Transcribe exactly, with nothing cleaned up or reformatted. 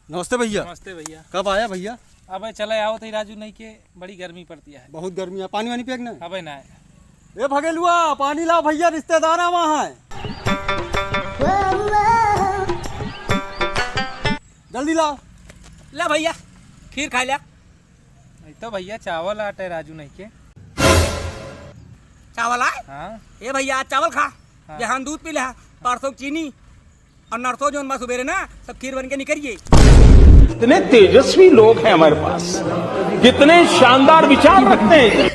नमस्ते भइया। नमस्ते भइया। कब आया भइया? अबे चले आओ तो राजू नहीं के, बड़ी गर्मी पड़ती है। बहुत गर्मी है, पानी वानी पिए कि नहीं? अबे ना। ए भगेलुआ, पानी लाओ भइया, रिश्तेदार आवा है। जल्दी लाओ। ले भइया, खीर खाइ ल्या। नहीं तो भइया चावल आटे राजू नहीं के। चावल आए? हाँ। ए भइया, आज चावल खा, हाँ। बिहान दूध पी ल्या, परसों चीनी और नरसों जौन बा सुबेरे ना, सब खीर बन के निकल गए। इतने तेजस्वी लोग हैं हमारे पास, कितने शानदार विचार रखते हैं।